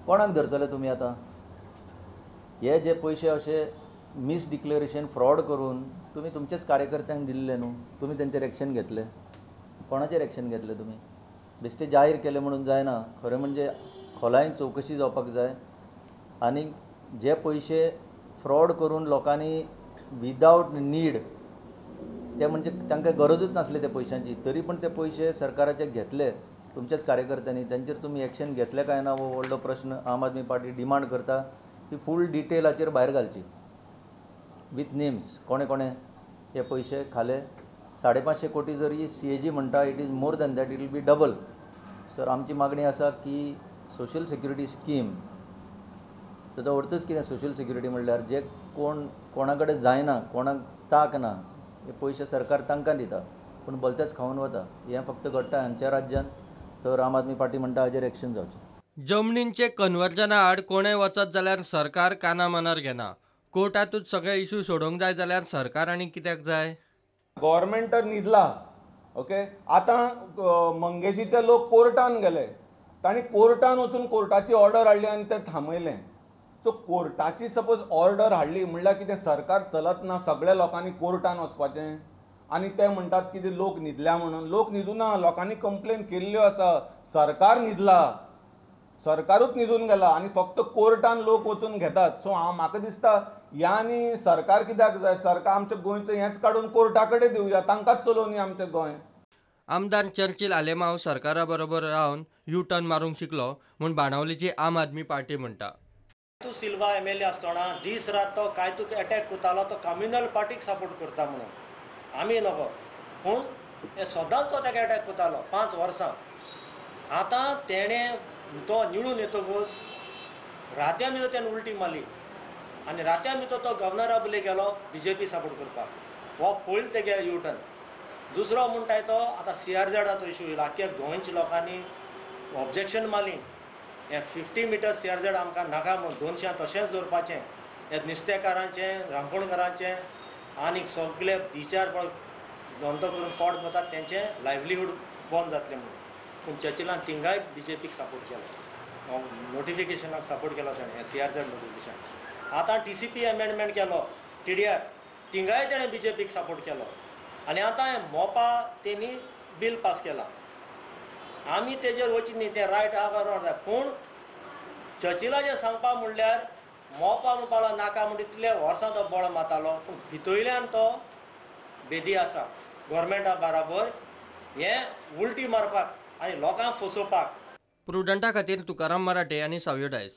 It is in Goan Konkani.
कोणाक धरतले तुमी आतां? हे जे पयशे अशे मिसडिक्लेरेशन फ्रॉड करून तुमी तुमचेच कार्यकर्त्यांक दिल्ले न्हू, तुमी तेंचेर एक्शन घेतले? कोणाचेर एक्शन घेतले तुमी? बेश्टे जाहीर केले म्हणून जायना, खरें म्हणजे खोलायेन चवकशी जावपाक जाय आनी जे पयशे फ्रॉड करून लोकांनी विदावट नीड, ते म्हणजे तांकां गरजूच नासली त्या पयशांची, तरी पण ते पयशे सरकाराचे घेतले तुमच्याच कार्यकर्त्यांनी, तेंचेर तुमी एक्शन घेतले काय ना हो व्हडलो प्रश्न. आम आदमी पार्टी डिमांड करता ती फूल डिटेलाचेर भायर घालची विथ नेम्स, कोणे कोणे हे पयशे खाले. 550 कोटी जरी CAG म्हणटा, it is more than that, it will be double. Sir आमची मागणी आसा की सोशल सेक्युरिटी स्कीम, ताचो अर्थच कितें सोशल सेक्युरिटी म्हणल्यार जे कोण कोणा कडेन जायना, कोणाक ताक ना, हे पयशे सरकार तांकां दिता पूण भलतेच खावन वता. हें फक्त घडटा हांच्या राज्यांत. तर आम आदमी पार्टी म्हणटा हाजेर एक्शन जावचें. जमनींचे कन्वर्जना आड कोणें वचत जाल्यार सरकार काना मनार घेना. कोर्टातूच सगळे इशू सोडोवंक जाय जाल्यार सरकार आनी कित्याक जाय? गव्हर्मेंट तर न्हिदला. ओके, आतां मंगेशीचे लोक कोर्टान गेले, तांणी कोर्टान वचून कोर्टाची ऑर्डर हाडली आनी ते थांबयलें. सो कोर्टाची सपोज ऑर्डर हाडली म्हणल्यार कितें सरकार चलत ना, सगळ्या लोकांनी कोर्टान वचपाचें? आनी ते म्हणटात कितें लोक न्हिदल्या म्हणून. लोक न्हिदूना, लोकांनी कंप्लेन केल्ल्यो आसा, सरकार न्हिदला, सरकारूच न्हिदून गेला आनी फक्त कोर्टान लोक वचून घेतात. सो हांव म्हाका दिसता ह्या आनी सरकार कित्याक जाय? सरकार आमच्या गोंयचें हेंच काडून कोर्टा कडेन दिवया, तांकांच चलोवनी आमचें गोंय. आमदार चर्चिल आलेमाव सरकारा बरोबर रावन यू टर्न मारूंक शिकलो म्हूण बाणावलीची आम आदमी पार्टी म्हणटा. तूं सिल्वा MLA आसतना दीस रात तो काय तुका एटॅक करतालो, तो कम्युनल पार्टीक सपोर्ट करता म्हणून आमी नको, पूण हे सदांच तो ताका एटॅक करतालो 5 वर्सां. आतां तेणें तो निवडून येतकूच रात्या भितर तेणें उलटी मारली आनी रात्या भितर तो गव्हर्नरा बले गेलो BJP support करपाक. हो पयलो तेगे यू टर्न. दुसरो म्हणटाय तो आतां CRZाचो इशू येयलो. आख्ख्या गोंयच्या लोकांनी ऑब्जेक्शन मारली, हें 50 मिटर CRZ आमकां नाका म्हूण, 200 तशेंच दवरपाचें, हे नुस्तेकारांचें, रांपोणकारांचें आनी सगळे बिचार धंदो करून पोट भरतात तेंचें लायवलीहूड बंद जातलें म्हणून. पूण चर्चिलान तिंगाय BJPक सपोर्ट केलो, नोटिफिकेशनाक सपोर्ट केलो तेणें, CRZ notification. आतां TCP amendment केलो, TDR, तिंगाय तेणें BJPक सपोर्ट केलो आनी आतां मोपा तेणी बील पास केलां. आमी तेजेर वचीत न्ही, तें रायट आहा काय रॉंग, पूण चर्चिलाचें सांगपा म्हणल्यार मोपा म्हणपालो नाका म्हण इतले वर्सां तो बळ मारतालो, पूण भितरल्यान तो बेदी आसा गव्हर्मेंटा बराबर हें उलटी मारपाक आनी लोकांक फसोवपाक. प्रुडंटा खातीर तुकाराम मराठे आनी सावियो डायस.